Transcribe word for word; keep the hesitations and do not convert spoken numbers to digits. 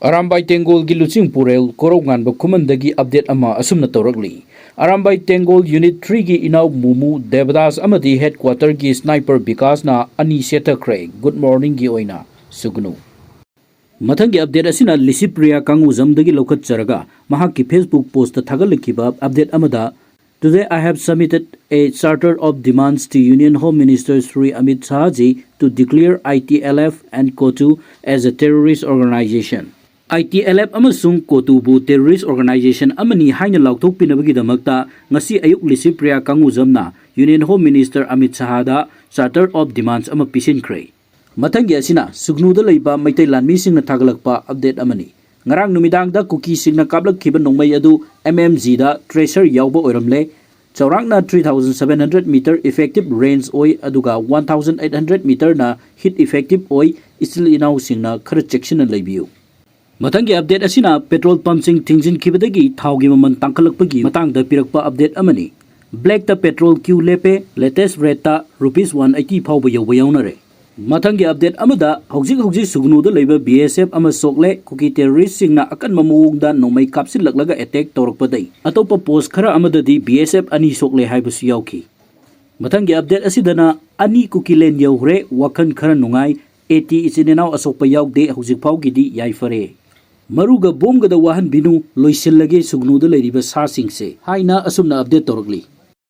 Arambai ꯇꯦꯡꯒꯣꯜꯒꯤ ꯂꯨꯆꯤꯡ ꯄꯨꯔꯦꯜ ꯀꯣꯔꯧꯉꯥꯟꯕ ꯈꯨꯃꯟꯗꯒꯤ update ꯑꯃ ꯑꯁꯨꯝꯅ ꯇꯧꯔꯛꯂꯤ꯫ Arambai ꯇꯦꯡꯒꯣꯜ unit ꯊ꯭ꯔꯤꯒꯤ ꯏꯅꯥꯎ ꯃꯨꯃꯨ ꯗꯦꯕꯗꯥꯁ ꯑꯃꯗꯤ ꯍꯦꯗꯀ꯭ꯋꯥꯇꯔꯒꯤ ꯁ꯭ꯅꯥꯏꯄꯔ ꯕꯤꯀꯥꯁꯅ ꯑꯅꯤ ꯁꯦꯠꯊꯈ꯭ꯔꯦ꯫ ꯒꯨꯗ ꯃꯣꯔꯅꯤꯡꯒꯤ ꯑꯣꯏꯅ ꯁꯨꯒꯅꯨ꯫ ꯃꯊꯪꯒꯤ ꯑꯞꯗꯦꯠ ꯑꯁꯤꯅ ꯂꯤꯁꯤꯄ꯭ꯔꯤꯌꯥ ꯀꯥꯡꯉꯨꯖꯝꯗꯒꯤ ꯂꯧꯈꯠꯆꯔꯒ ꯃꯍꯥꯛꯀꯤ ꯐꯦꯁꯕꯨꯛ ꯄꯣꯁꯇ ꯊꯥꯒꯠꯂꯛꯈꯤꯕ ꯑꯞꯗꯦꯠ ꯑꯃꯗ, Today I have submitted a charter of demands to Union Home Minister Shri Amit Shah ji to declare I T L F and COTU as a terrorist organization. I T L F ꯑꯃꯁꯨꯡ ꯀꯣꯇꯨꯕꯨ terrorist organization ꯑꯃꯅꯤ ꯍꯥꯏꯅ ꯂꯥꯎꯊꯣꯛꯄꯤꯅꯕꯒꯤꯗꯃꯛꯇ ꯉꯁꯤ ꯑꯌꯨꯛ Licypriya ꯀꯥꯡꯉꯨꯖꯝꯅ Union Home Minister Amit Shahꯗ charter of demands ꯑꯃ ꯄꯤꯁꯤꯟꯈ꯭ꯔꯦ꯫ ꯃꯊꯪꯒꯤ ꯑꯁꯤꯅ ꯁꯨꯒꯅꯨꯗ ꯂꯩꯕ ꯃꯩꯇꯩ ꯂꯥꯟꯃꯤꯁꯤꯡꯅ ꯊꯥꯒꯠꯂꯛꯄ ꯑꯞꯗꯦꯠ ꯑꯃꯅꯤ꯫ ꯉꯔꯥꯡ ꯅꯨꯃꯤꯗꯥꯡꯗ ꯀꯨꯀꯤꯁꯤꯡꯅ ꯀꯥꯞꯂꯛꯈꯤꯕ ꯅꯣꯡꯃꯩ ꯑꯗꯨ M M Gꯗ tracer ꯌꯥꯎꯕ ꯑꯣꯏꯔꯝꯂꯦ꯫ ꯆꯥꯎꯔꯥꯛꯅ three thousand seven hundred meter effective range ꯑꯣꯏ, ꯑꯗꯨꯒ one thousand eight hundred meterꯅ hit effective ꯑꯣꯏ꯫ ꯏꯆꯤꯜ ꯏꯅꯥꯎꯁꯤꯡꯅ ꯈꯔ ꯆꯦꯛꯁꯤꯟꯅ ꯂꯩꯕꯤꯌꯨ꯫ ꯃꯊꯪꯒꯤ ꯑꯞꯗꯦꯠ ꯑꯁꯤꯅ ꯄꯦꯇ꯭ꯔꯣꯜ ꯄꯝꯁꯤꯡ ꯊꯤꯡꯖꯤꯟꯈꯤꯕꯗꯒꯤ ꯊꯥꯎꯒꯤ ꯃꯃꯜ ꯇꯥꯡꯈꯠꯂꯛꯄꯒꯤ ꯃꯇꯥꯡꯗ ꯄꯤꯔꯛꯄ ꯑꯞꯗꯦꯠ ꯑꯃꯅꯤ꯫ Blackꯇ ꯄꯦꯇ꯭ꯔꯣꯜ queue ꯂꯦꯞꯄꯦ, latest rateꯇ rupees one eighty ꯐꯥꯎꯕ ꯌꯧꯕ ꯌꯥꯎꯅꯔꯦ꯫ ꯃꯊꯪꯒꯤ ꯑꯞꯗꯦꯠ ꯑꯃꯗ ꯍꯧꯖꯤꯛ ꯍꯧꯖꯤꯛ ꯁꯨꯒꯅꯨꯗ ꯂꯩꯕ B S F ꯑꯃ ꯁꯣꯛꯂꯦ꯫ ꯀꯨꯀꯤ terroristꯁꯤꯡꯅ ꯑꯀꯟꯕ ꯃꯑꯣꯡꯗ ꯅꯣꯡꯃꯩ ꯀꯥꯞꯁꯤꯜꯂꯛꯂꯒ attack ꯇꯧꯔꯛꯄꯗꯩ꯫ ꯑꯇꯣꯞꯄ post ꯈꯔ ꯑꯃꯗꯗꯤ B S F ꯑꯅꯤ ꯁꯣꯛꯂꯦ ꯍꯥꯏꯕꯁꯨ ꯌꯥꯎꯈꯤ꯫ ꯃꯊꯪꯒꯤ ꯑꯞꯗꯦꯠ ꯑꯁꯤꯗꯅ ꯑꯅꯤ ꯀꯨꯀꯤꯂꯦꯟ ꯌꯧꯈ꯭ꯔꯦ, ꯋꯥꯈꯜ ꯈꯔ ꯅꯨꯡꯉꯥꯏ꯫ AT ꯏꯆꯤꯟ ꯏꯅꯥꯎ ꯑꯁꯣꯛꯄ ꯌꯥꯎꯗꯦ, ꯍꯧꯖꯤꯛ ꯐꯥꯎꯒꯤꯗꯤ ꯌꯥꯏꯐꯔꯦ꯫ ꯃꯔꯨꯒ ꯕꯣꯝꯒꯗ ꯋꯥꯍꯟꯕꯤꯅꯨ, ꯂꯣꯏꯁꯤꯜꯂꯒꯦ ꯁꯨꯒꯅꯨꯗ ꯂꯩꯔꯤꯕ ꯁꯥꯁꯤꯡꯁꯦ ꯍꯥꯏꯅ ꯑꯁꯨꯝꯅ ꯑꯞꯗꯦꯠ ꯇꯧꯔꯛꯂꯤ꯫